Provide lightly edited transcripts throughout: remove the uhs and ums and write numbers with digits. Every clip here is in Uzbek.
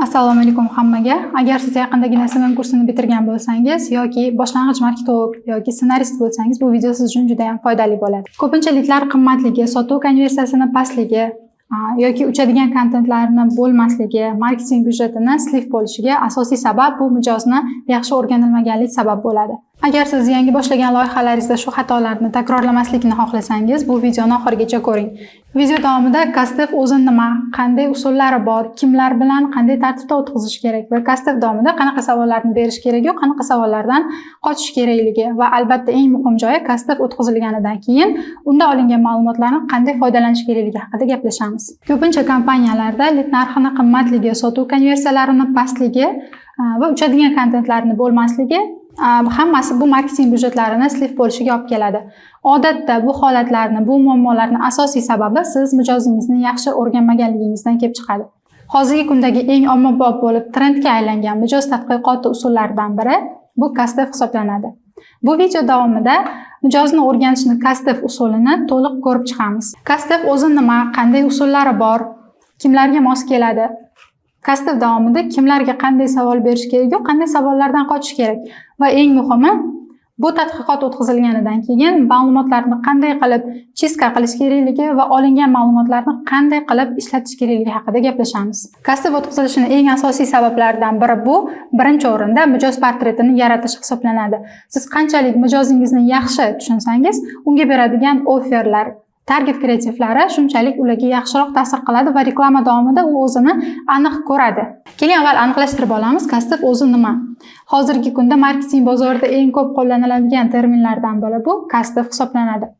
Assalomu alaykum hammaga. Agar siz yaqindagina SMM kursini bitirgan bo'lsangiz yoki boshlang'ich marketolog yoki ssenarist bo'lsangiz, bu video siz uchun juda ham foydali bo'ladi. Ko'pincha lidlar qimmatligi, sotuv konversiyasini pastligi yoki uchadigan kontentlarni bo'lmasligi, marketing byudjetini слив bo'lishiga asosiy sabab bu mijozni yaxshi o'rganilmaganlik sabab bo'ladi. Agar siz yangi boshlagan loyihalaringizda shu xatolarni takrorlamaslikni xohlasangiz, bu videoni oxirigacha ko'ring. Video davomida CustDev o'zi nima, qanday usullari bor, kimlar bilan qanday tartibda o'tkazish kerak va CustDev davomida qanaqa savollarni berish kerak, qanaqa savollardan qochish kerakligi va albatta eng muhim joyi, CustDev o'tkazilganidan keyin unda olingan ma'lumotlarni qanday foydalanish kerakligi haqida gaplashamiz. Ko'pincha kompaniyalarda lid narxini qimmatligi, sotuv konversiyalarini pastligi va uchadigan kontentlarni bo'lmasligi, hammasi bu marketing byudjetlarini слив bo'lishiga olib keladi. Odatda bu holatlarni, bu muammolarni asosiy sababi siz mijozingizni yaxshi o'rganmaganligingizdan kelib chiqadi. Hozirgi kundagi eng ommabop bo'lib trendga aylangan mijoz tadqiqoti usullaridan biri bu CustDev hisoblanadi. Bu video davomida mijozni o'rganishni CustDev usulini to'liq ko'rib chiqamiz. CustDev o'zi nima, qanday usullari bor, kimlarga mos keladi, CustDev davomida kimlarga qanday savol berish kerak, qanday savollardan qochish kerak va eng muhimi, bu tadqiqot o'tkazilganidan keyin ma'lumotlarni qanday qilib чистка qilish kerakligi va olingan ma'lumotlarni qanday qilib ishlatish kerakligi haqida gaplashamiz. CustDev o'tkazilishini eng asosiy sabablaridan biri bu birinchi o'rinda mijoz portretini yaratish hisoblanadi. Siz qanchalik mijozingizni yaxshi tushunsangiz, unga beradigan offerlar, target kreativlari shunchalik ularga yaxshiroq ta'sir qiladi va reklama davomida u o'zini aniq ko'radi. Keling, avval aniqlashtirib olamiz, CustDev o'zi nima? Hozirgi kunda marketing bozorida eng ko'p qo'llaniladigan terminlardan biri bu CustDev hisoblanadi.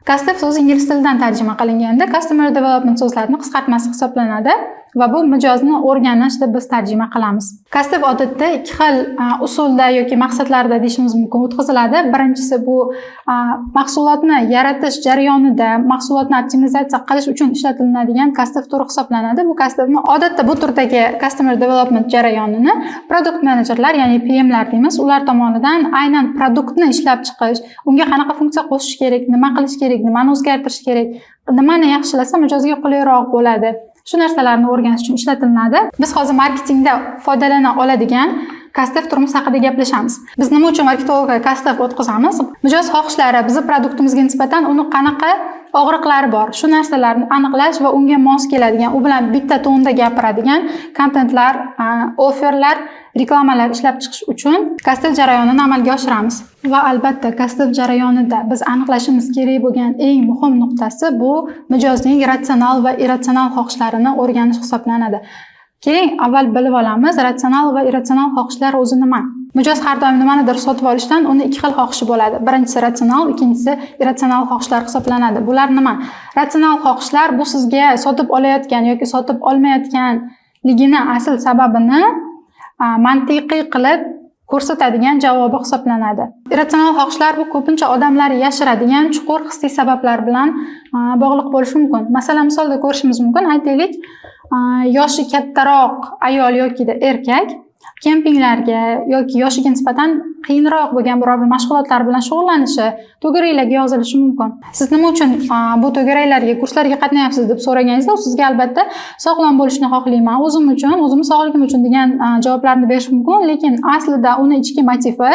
CustDev so'zi ingliz tilidan tarjima qilinganda Customer Development so'zlarini qisqartmasi hisoblanadi va bu mijozni o'rganish deb biz tarjima qilamiz. CustDev odatda ikki xil usulda yoki maqsadlarda deyishimiz mumkin o'tkaziladi. Birinchisi bu mahsulotni yaratish jarayonida mahsulotni optimizatsiya qilish uchun ishlatiladigan CustDev turi hisoblanadi. Bu CustDevni odatda bu turdagi Customer Development jarayonini product managerlar, ya'ni PMlar deymiz, ular tomonidan aynan produktni ishlab chiqish, unga qanaqa funksiya qo'shish kerak, nima qilish kerak, nimani o'zgartirish kerak, nimani yaxshilasa mijozga qulayroq bo'ladi, shu narsalarni o'rganish uchun ishlatilinadi. Biz hozir marketingda foydalana oladigan CustDev turimiz haqida gaplashamiz. Biz nima uchun marketologga CustDev o'tkazamiz? Mijoz xohishlari, bizni produktimizga nisbatan uni qanaqa og'riqlari bor, shu narsalarni aniqlash va unga mos keladigan, u bilan bitta tonda gapiradigan kontentlar, offerlar, reklamalar ishlab chiqish uchun CustDev jarayonini amalga oshiramiz. Va albatta CustDev jarayonida biz aniqlashimiz kerak bo'lgan eng muhim nuqtasi bu mijozning ratsional va irratsional xohishlarini o'rganish hisoblanadi. Keling, avval bilib olamiz, ratsional va irratsional xohishlar o'zi nima? Mijoz har doim nimanidir sotib olishdan uni ikki xil xohishi bo'ladi. Birinchisi ratsional, ikkinchisi irratsional xohishlar hisoblanadi. Bular nima? Ratsional xohishlar bu sizga sotib olayotgan yoki sotib olmayotganligini asl sababini mantiqiy qilib ko'rsatadigan javobi hisoblanadi. Irratsional xohishlar bu ko'pincha odamlar yashiradigan chuqur hissiy sabablar bilan bog'liq bo'lishi mumkin. Masalan, misolda ko'rishimiz mumkin. Aytaylik, yoshi kattaroq ayol yokida erkak kempinglarga yoki yoshiga nisbatan qiyinroq bo'lgan biror bir mashg'ulotlar bilan shug'ullanishi, to'garaklarga yozilishi mumkin. Siz nima uchun bu to'garaklarga, kurslarga qatnayapsiz deb so'raganingizda, u sizga albatta sog'lom bo'lishni xohlayman, o'zim uchun, o'zimni sog'ligim uchun degan javoblarni berishi mumkin, lekin aslida uni ichki motivi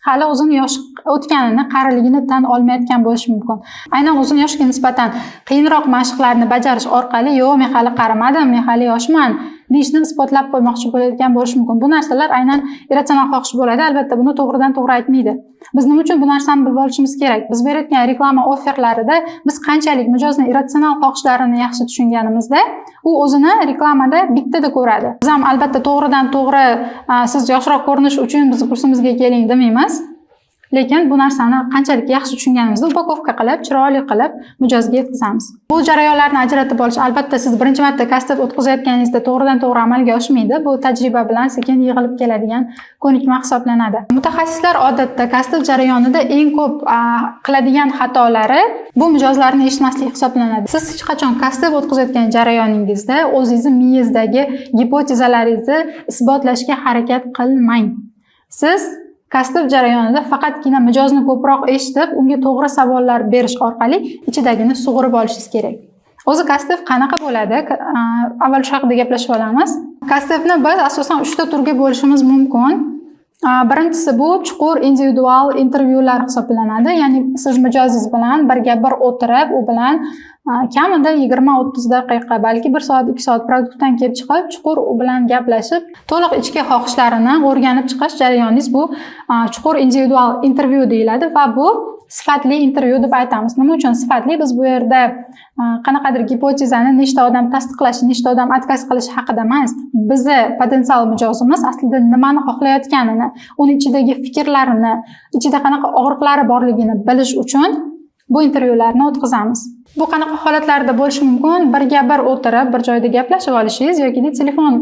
hali o'zini yoshi o'tganini, qariligini tan olmayotgan bo'lishi mumkin. Aynan o'zini yoshiga nisbatan qiyinroq mashqlarni bajarish orqali "Yo'q, men hali qarimadim, men hali yoshman" deyishni isbotlab qo'ymoqchi bo'layotgan bo'lishi mumkin. Bu narsalar aynan irratsional xohish bo'ladi. Albatta buni to'g'ridan to'g'ri aytmaydi. Biz nima uchun bu narsani bilib olishimiz kerak? Biz berayotgan reklama offerlarida biz qanchalik mijozni irratsional xohishlarini yaxshi tushunganimizda, u o'zini reklamada bittada ko'radi. Biz ham albatta to'g'ridan to'g'ri "Siz yoshroq ko'rinish uchun bizni kursimizga keling" demaymiz. Lekin bu narsani qanchalik yaxshi tushunganimizda упаковка qilib, chiroyli qilib mijozga yetkazamiz. Bu jarayonlarni ajratib olish albatta siz birinchi marta CustDev o'tkazayotganingizda to'g'ridan to'g'ri amalga oshmaydi. Bu tajriba bilan sekin yig'ilib keladigan ko'nikma hisoblanadi. Mutaxassislar odatda CustDev jarayonida eng ko'p qiladigan xatolari bu mijozlarni eshitmaslik hisoblanadi. Siz hech qachon CustDev o'tkazayotgan jarayoningizda o'zingizni miyangizdagi gipotezalaringizni isbotlashga harakat qilmang. Siz CustDev jarayonida faqatgina mijozni ko'proq eshitib, unga to'g'ri savollar berish orqali ichidagini sug'urib olishingiz kerak. O'zi кастдев qanaqa bo'ladi? Avval shu haqida gaplashib olamiz. Кастдев ni biz asosan uchta turga bo'lishimiz mumkin. Birinchisi bu chuqur individual intervyular hisoblanadi. Ya'ni siz mijozingiz bilan birga bir o'tirib, u bilan kamida 20-30 daqiqa, balki 1 soat, 2 soat produktdan kelib chiqib, chuqur u bilan gaplashib, to'liq ichki xohishlarini o'rganib chiqish jarayoningiz, bu chuqur individual intervyu deyiladi va bu sifatli intervyu deb aytamiz. Nima uchun sifatli? Biz bu yerda qanaqadir gipotezani nechta odam tasdiqlashi, nechta odam отказ qilishi haqida emas. Bizni potensial mijozimiz aslida nimani xohlayotganini, uni ichidagi fikrlarini, ichida qanaqa og'riqlari borligini bilish uchun bu intervyularni o'tkazamiz. Bu qanaqa holatlarda bo'lishi mumkin? Birga bir o'tirib, bir joyda gaplashib olishingiz yokida telefon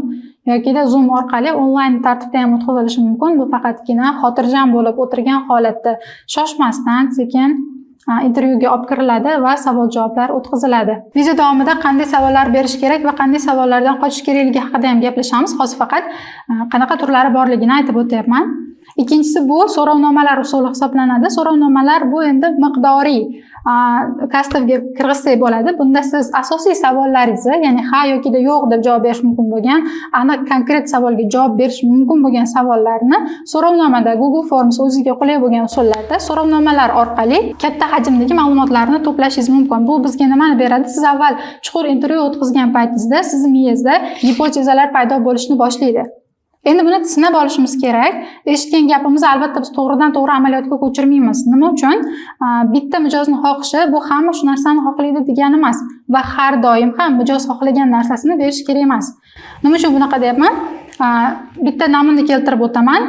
yokida Zoom orqali onlayn tartibda ham o'tkazilishi mumkin. Bu faqatgina xotirjam bo'lib o'tirgan holatda, shoshmasdan, sekin intervyuga olib kiriladi va savol javoblar o'tkaziladi. Video davomida qanday savollar berish kerak va qanday savollardan qochish kerakligi haqida ham gaplashamiz. Hozir faqat qanaqa turlari borligini aytib o'tyapman. Ikkinchisi bu so'rovnomalar usuli hisoblanadi. So'rovnomalar bu endi miqdoriy кастдев ga kirgizsak bo'ladi. Bunda siz asosiy savollaringizni, ya'ni ha yokida yo'q deb javob berish mumkin bo'lgan, aniq konkret savolga javob berish mumkin bo'lgan savollarni so'rovnomada, Google Forms, o'zizga qulay bo'lgan usullarda so'rovnomalar orqali katta hajmdagi ma'lumotlarni to'plashingiz mumkin. Bu bizga nimani beradi? Siz avval chuqur intervyu o'tkazgan paytingizda sizni miyangizda gipotezalar paydo bo'lishni boshlaydi. Endi buni sinab olishimiz kerak. Eshitgan gapimizni albatta biz to'g'ridan to'g'ri amaliyotga ko'chirmaymiz. Nima uchun? Bitta mijozni xohishi bu hamma shu narsani xohlaydi degani emas va har doim ham mijoz xohlagan narsasini berish kerak emas. Nima uchun bunaqa deyapman? Bitta namuna keltirib o'taman.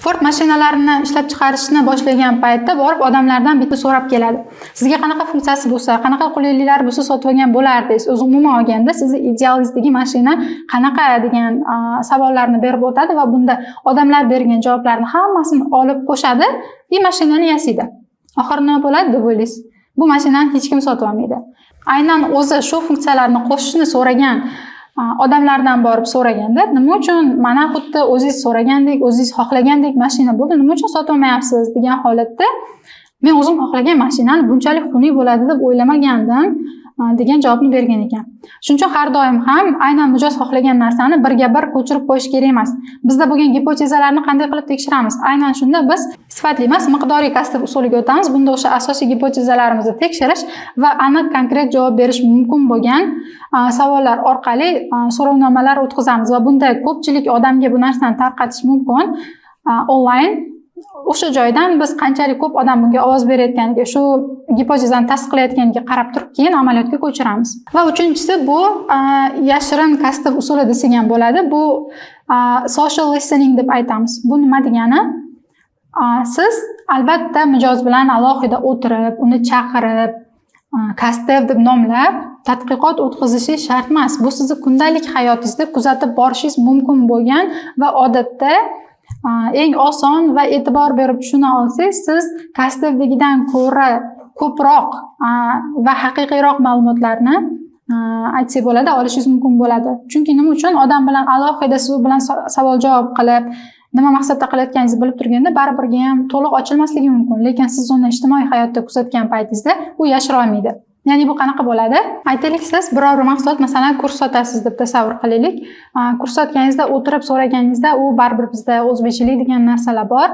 Ford mashinalarini ishlab chiqarishni boshlagan paytda borib odamlardan bitta so'rab keladi. Sizga qanaqa funksiyasi bo'lsa, qanaqa qulayliklar bo'lsa sotib olgan bo'lardingiz? O'zi umuman olganda sizni idealingizdagi mashina qanaqa degan savollarni berib o'tadi va bunda odamlar bergan javoblarni hammasini olib qo'shadi и mashinani yasaydi. Oxiri nima bo'ladi deb o'ylaysiz? Bu mashinani hech kim sotib olmaydi. Aynan o'zi shu funksiyalarni qo'shishni so'ragan odamlardan borib so'raganda, nima uchun mana xuddi o'zingiz so'ragandek, o'zingiz xohlagandek mashina bo'ldi, nima uchun sotib olmayapsiz degan holatda, men o'zim xohlagan mashinani bunchalik xunuk bo'ladi deb o'ylamagandim degan javobni bergan ekan. Shuning uchun har doim ham aynan mijoz xohlagan narsani birga bir ko'chirib qo'yish kerak emas. Bizda bo'lgan gipotezalarni qanday qilib tekshiramiz? Aynan shunda biz sifatli emas, miqdoriy кастдев usuliga o'tamiz. Bunda o'sha asosiy gipotezalarimizni tekshirish va aniq konkret javob berish mumkin bo'lgan savollar orqali so'rovnomalar o'tkazamiz va bunda ko'pchilik odamga bu narsani tarqatish mumkin onlayn. O'sha joydan biz qanchalik ko'p odam bunga ovoz berayotganiga, shu gipotezani tasdiqlayotganiga qarab turib, keyin amaliyotga ko'chiramiz. Va uchinchisi bu yashirin кастдев usuli desak ham bo'ladi. Bu social listening deb aytamiz. Bu nima degani? Siz albatta mijoz bilan alohida o'tirib, uni chaqirib, кастдев deb nomlab tadqiqot o'tkazishingiz shart emas. Bu sizni kundalik hayotingizda kuzatib borishingiz mumkin bo'lgan va odatda eng oson va e'tibor berib tushuna olsangiz, siz кастдев dagidan ko'ra ko'proq va haqiqiyroq ma'lumotlarni, aytsak bo'ladi, olishingiz mumkin bo'ladi. Chunki nima uchun? Odam bilan alohida siz u bilan savol javob qilib, nima maqsadda qilayotganingizni bilib turganda baribirga ham to'liq ochilmasligi mumkin. Lekin siz uni ijtimoiy hayotda kuzatgan paytingizda u yashira olmaydi. Ya'ni bu qanaqa bo'ladi? Aytaylik, siz biror bir mahsulot, masalan, kurs sotasiz deb tasavvur qilaylik. Kurs sotganingizda o'tirib so'raganingizda u baribir bizda o'zbekchilik degan narsalar bor.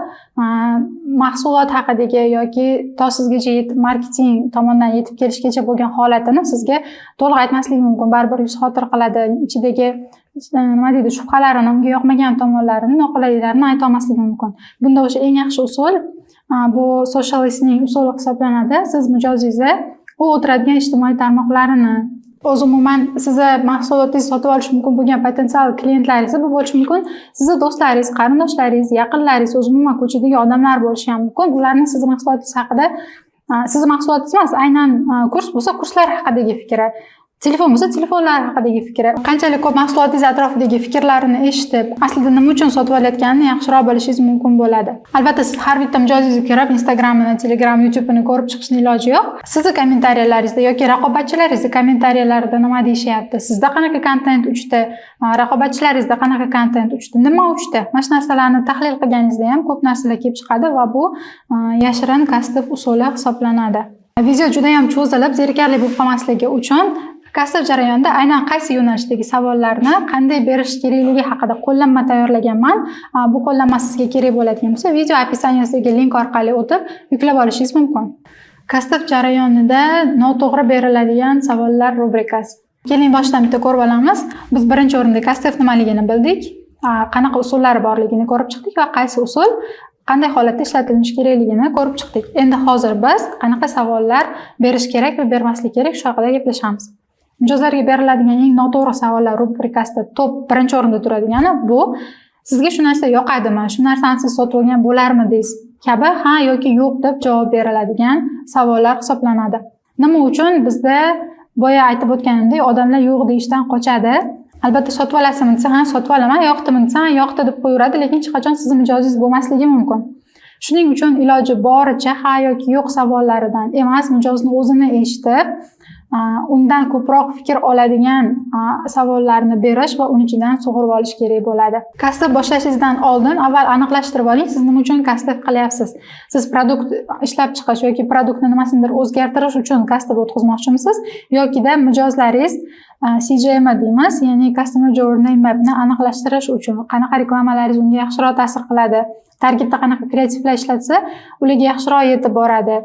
Mahsulot haqidagi yoki to sizgacha yetib, marketing tomondan yetib kelishgacha bo'lgan holatini sizga to'liq aytmasligi mumkin. Baribir yuz xotir qiladi, ichidagi nima deydi, shubhalarini, unga yoqmagan tomonlarini, noqulayliklarini ayta olmasligi mumkin. Bunda o'sha eng yaxshi usul bu social listening usuli hisoblanadi. Siz mijozingizni u o'tiradigan ijtimoiy tarmoqlarini, o'zi umuman sizni mahsulotingizni sotib olishi mumkin bo'lgan potensial klientlaringiz bu bo'lishi mumkin, sizni do'stlaringiz, qarindoshlaringiz, yaqinlaringiz, o'zi umuman ko'chadagi odamlar bo'lishi ham mumkin. Ularni sizni mahsulotingiz haqida, sizni mahsulotingiz emas, aynan kurs bo'lsa, kurslar haqidagi fikri, telefon bo'lsa, telefonlar haqidagi fikri, qanchalik ko'p mahsulotingiz atrofidagi fikrlarini eshitib, aslida nima uchun sotib olayotganini yaxshiroq bilishingiz mumkin bo'ladi. Albatta, siz har bitta mijozingizga kirib, Instagramini, Telegram, YouTube'ini ko'rib chiqishni iloji yo'q. Sizni kommentariyalaringizda yoki raqobatchilaringizni kommentariyalarida nima deyishyapti, sizda qanaqa kontent uchdi, raqobatchilaringizda qanaqa kontent uchdi, nima uchdi, mana shu narsalarni tahlil qilganingizda ham ko'p narsalar kelib chiqadi va bu yashirin кастдев usuli hisoblanadi. Video juda ham cho'zilib, zerikarli bo'lib qolmasligi uchun Kastdev jarayonida aynan qaysi yo'nalishdagi savollarni qanday berish kerakligi haqida qo'llanma tayyorlaganman. Bu qo'llanma sizga kerak bo'ladigan bo'lsa, video описание sidagi link orqali o'tib yuklab olishingiz mumkin. Kastdev jarayonida noto'g'ri beriladigan savollar rubrikasi. Keling, boshidan bitta ko'rib olamiz. Biz birinchi o'rinda kastdev nimaligini bildik, qanaqa usullari borligini ko'rib chiqdik va qaysi usul qanday holatda ishlatilishi kerakligini ko'rib chiqdik. Endi hozir biz qanaqa savollar berish kerak va bermaslik kerak, shu haqida gaplashamiz. Mijozlarga beriladigan eng noto'g'ri savollar rubrikasida top birinchi o'rinda turadigani bu "Sizga shu narsa yoqadimi? Shu narsani siz sotib olgan bo'larmidingiz?" kabi ha yoki yo'q deb javob beriladigan savollar hisoblanadi. Nima uchun? Bizda boya aytib o'tganimdek, odamlar yo'q deyishdan qochadi. Albatta, sotib olasizmi desa, ha, sotib olaman, yoqdimi desa, ha, yoqdi deb qo'yaveradi, lekin hech qachon sizni mijozingiz bo'lmasligi mumkin. Shuning uchun iloji boricha ha yoki yo'q savollaridan emas, mijozni o'zini eshitib, undan ko'proq fikr oladigan savollarni berish va uni ichidan sug'urib olish kerak bo'ladi. Kastdev boshlashingizdan oldin avval aniqlashtirib oling, siz nima uchun kastdev qilyapsiz? Siz продукт ishlab chiqish yoki продукт ni nimasinidir o'zgartirish uchun kastdev o'tkazmoqchimisiz yokida mijozlaringiz CJM deymiz, ya'ni Customer Journey Mapni aniqlashtirish uchun qanaqa reklamalaringiz unga yaxshiroq ta'sir qiladi, targetda qanaqa kreativlar ishlatsa, ularga yaxshiroq yetib boradi,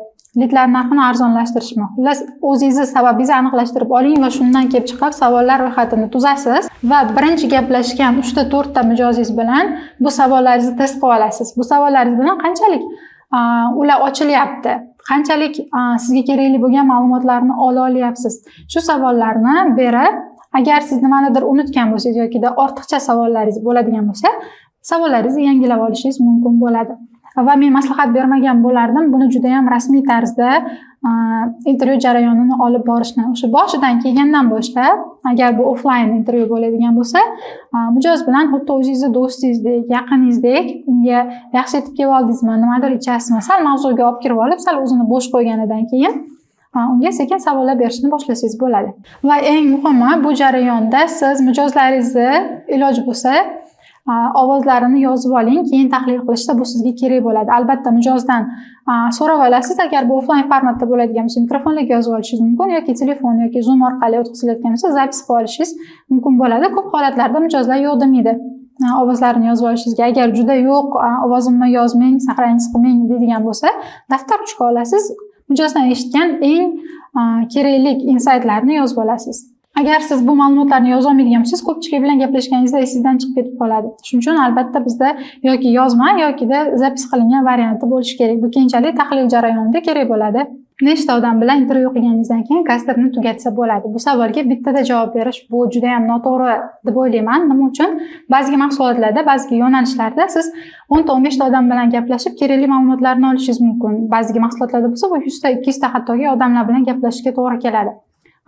lidlar narxini arzonlashtirishmi? Xullas, o'zingizni sababingizni aniqlashtirib oling va shundan kelib chiqib savollar ro'yxatini tuzasiz va birinchi gaplashgan uchta, to'rtta mijozingiz bilan bu savollaringizni test qilib olasiz. Bu savollaringiz bilan qanchalik ular ochilyapti, qanchalik sizga kerakli bo'lgan ma'lumotlarni ola olyapsiz, shu savollarni berib, agar siz nimanidir unutgan bo'lsangiz yokida ortiqcha savollaringiz bo'ladigan bo'lsa, savollaringizni yangilab olishingiz mumkin bo'ladi. Va men maslahat bermagan bo'lardim buni judayam rasmiy tarzda intervyu jarayonini olib borishni. O'sha boshidan kelgandan boshlab, agar bu offlayn intervyu bo'ladigan bo'lsa, mijoz bilan xuddi o'zingizni do'stingizdek, yaqiningizdek, unga yaxshi yetib kelib oldingizmi, nimadir ichasizmi, sal mavzuga olib kirib olib, sal o'zini bo'sh qo'yganidan keyin unga sekin savollar berishni boshlasangiz bo'ladi. Va eng muhimi, bu jarayonda siz mijozlaringizni iloji bo'lsa ovozlarini yozib oling, keyin tahlil qilishda bu sizga kerak bo'ladi. Albatta, mijozdan so'rab olasiz. Agar bu offlayn formatda bo'ladigan bo'lsa, mikrofonlarga yozib olishingiz mumkin yoki telefon yoki Zoom orqali o'tkazilayotgan bo'lsa, запись qilib olishingiz mumkin bo'ladi. Ko'p holatlarda mijozlar yo'q demaydi ovozlarini yozib olishingizga. Agar juda yo'q, ovozimni yozmang, сохранить qilmang deydigan bo'lsa, daftar, ruchka olasiz, mijozdan eshitgan eng kerakli insaytlarni yozib olasiz. Agar siz bu ma'lumotlarni yozolmaydigan bo'lsangiz, ko'pchilik bilan gaplashganingizda esingizdan chiqib ketib qoladi. Shuning uchun albatta bizda yoki yozma, yokida запись qilingan varianti bo'lishi kerak. Bu keyinchalik tahlil jarayonida kerak bo'ladi. Nechta odam bilan intervyu qilganingizdan keyin kastdevni tugatsa bo'ladi? Bu savolga bittada javob berish bu juda yam noto'g'ri deb o'ylayman. Nima uchun? Ba'zi mahsulotlarda, ba'zi yo'nalishlarda siz 10 ta, 15 ta odam bilan gaplashib, kerakli ma'lumotlarni olishingiz mumkin. Ba'zi mahsulotlarda bo'lsa, bu 100 ta, 200 ta hattoki odamlar bilan gaplashishga to'g'ri keladi.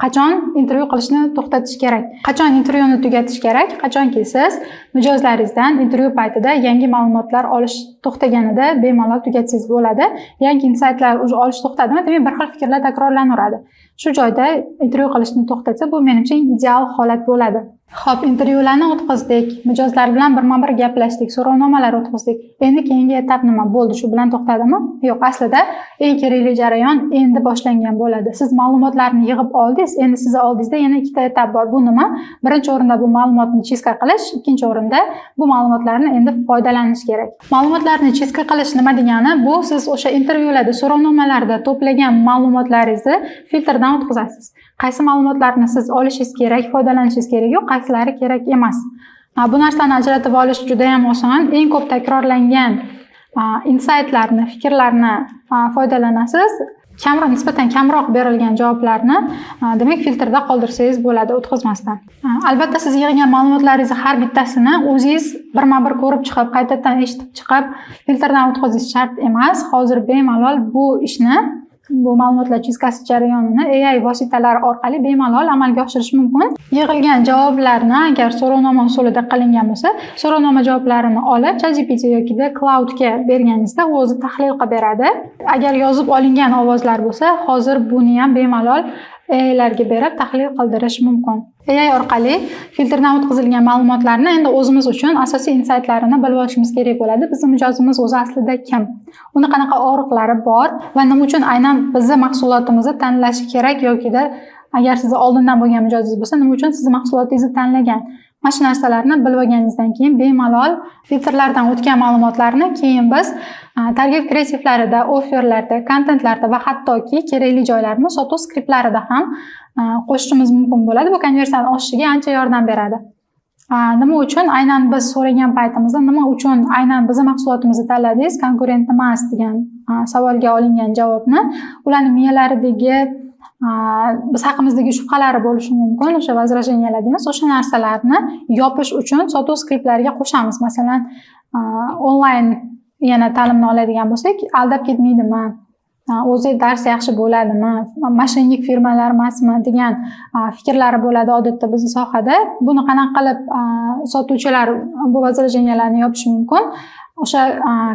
Qachon intervyu qilishni to'xtatish kerak? Qachon intervyuni tugatish kerak? Qachonki siz mijozlaringizdan intervyu paytida yangi ma'lumotlar olish to'xtaganida bemalol tugatsangiz bo'ladi. Yangi insaytlar уже olish to'xtadimi, demak, bir xil fikrlar takrorlanaveradi. Shu joyda intervyu qilishni to'xtatsa, bu menimcha eng ideal holat bo'ladi. Ho'p, intervyularni o'tkazdik, mijozlar bilan birma bir gaplashdik, so'rovnomalar o'tkazdik. Endi keyingi etap nima bo'ldi? Shu bilan to'xtadimi? Yo'q, aslida eng kerakli jarayon endi boshlangan bo'ladi. Siz ma'lumotlarni yig'ib oldingiz, endi sizni oldingizda yana ikkita etap bor. Bu nima? Birinchi o'rinda bu ma'lumotni чистка qilish, ikkinchi o'rinda bu ma'lumotlarni endi foydalanish kerak. Ma'lumotlarni чистка qilish nima degani? Bu siz o'sha intervyularda, so'rovnomalarda to'plagan ma'lumotlaringizni filtrdan o'tkazasiz. Qaysi ma'lumotlarni siz olishingiz kerak, foydalanishingiz kerak yo'q, qaysilari kerak emas. Bu narsani ajratib olish juda ham oson. Eng ko'p takrorlangan insaytlarni, fikrlarni foydalanasiz. Kamroq, nisbatan kamroq berilgan javoblarni, demak, filtrda qoldirsangiz bo'ladi o'tkazmasdan. Albatta, siz yig'gan ma'lumotlaringizni har bittasini o'zingiz birma bir ko'rib chiqib, qaytadan eshitib chiqib, filtrdan o'tkazish shart emas. Hozir bemalol bu ishni, bu ma'lumotlar чистка si jarayonini AI vositalari orqali bemalol amalga oshirish mumkin. Yig'ilgan javoblarni, agar so'rovnoma usulida qilingan bo'lsa, so'rovnoma javoblarini olib ChatGPT yokida Claude'ga berganingizda u o'zi tahlil qilib beradi. Agar yozib olingan ovozlar bo'lsa, hozir buni ham bemalol AIlarga berib tahlil qildirish mumkin. AI orqali filtrdan o'tkazilgan ma'lumotlarni endi o'zimiz uchun asosiy insaytlarini bilib olishimiz kerak bo'ladi. Bizni mijozimiz o'zi aslida kim? Uni qanaqa og'riqlari bor va nima uchun aynan bizni mahsulotimizni tanlashi kerak yokida Agar sizni oldindan bo'lgan mijozingiz bo'lsa, nima uchun sizni mahsulotingizni tanlagan? Mana shu narsalarni bilib olganingizdan keyin bemalol filtrlardan o'tgan ma'lumotlarni keyin biz target kreativlarida, offerlarda, kontentlarda va hattoki kerakli joylarni sotuv skriptlarida ham qo'shishimiz mumkin bo'ladi. Bu konversiyani oshishiga ancha yordam beradi. Nima uchun aynan biz so'ragan paytimizda "Nima uchun aynan bizni mahsulotimizni tanladingiz, konkurent emas?" degan savolga olingan javobni ularni miyalaridagi biz haqimizdagi shubhalari bo'lishi mumkin, o'sha возражения lar deymiz, o'sha narsalarni yopish uchun sotuv skriptlariga qo'shamiz. Masalan, onlayn yana ta'limni oladigan bo'lsak, aldab ketmaydimi, o'zi dars yaxshi bo'ladimi, мошенник firmalar emasmi degan fikrlari bo'ladi odatda bizni sohada. Buni qanaqa qilib sotuvchilar bu возражения larni yopishi mumkin? O'sha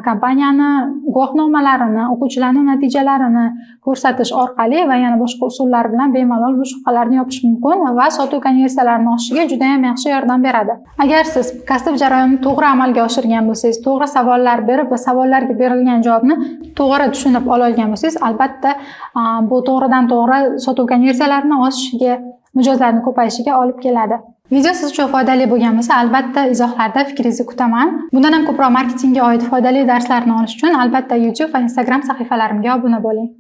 kompaniyani guvohnomalarini, o'quvchilarni natijalarini ko'rsatish orqali va yana boshqa usullar bilan bemalol bu shubhalarni yopish mumkin va sotuv konversiyalarini oshishiga judayam yaxshi yordam beradi. Agar siz kasb jarayonini to'g'ri amalga oshirgan bo'lsangiz, to'g'ri savollar berib va savollarga berilgan javobni to'g'ri tushunib ololgan bo'lsangiz, albatta, bu to'g'ridan to'g'ri sotuv konversiyalarini oshishiga, mijozlarni ko'payishiga olib keladi. Video siz uchun foydali bo'lgan bo'lsa, albatta, izohlarda fikringizni kutaman. Bundan ham ko'proq marketingga oid foydali darslarni olish uchun, albatta, YouTube va Instagram sahifalarimga obuna bo'ling.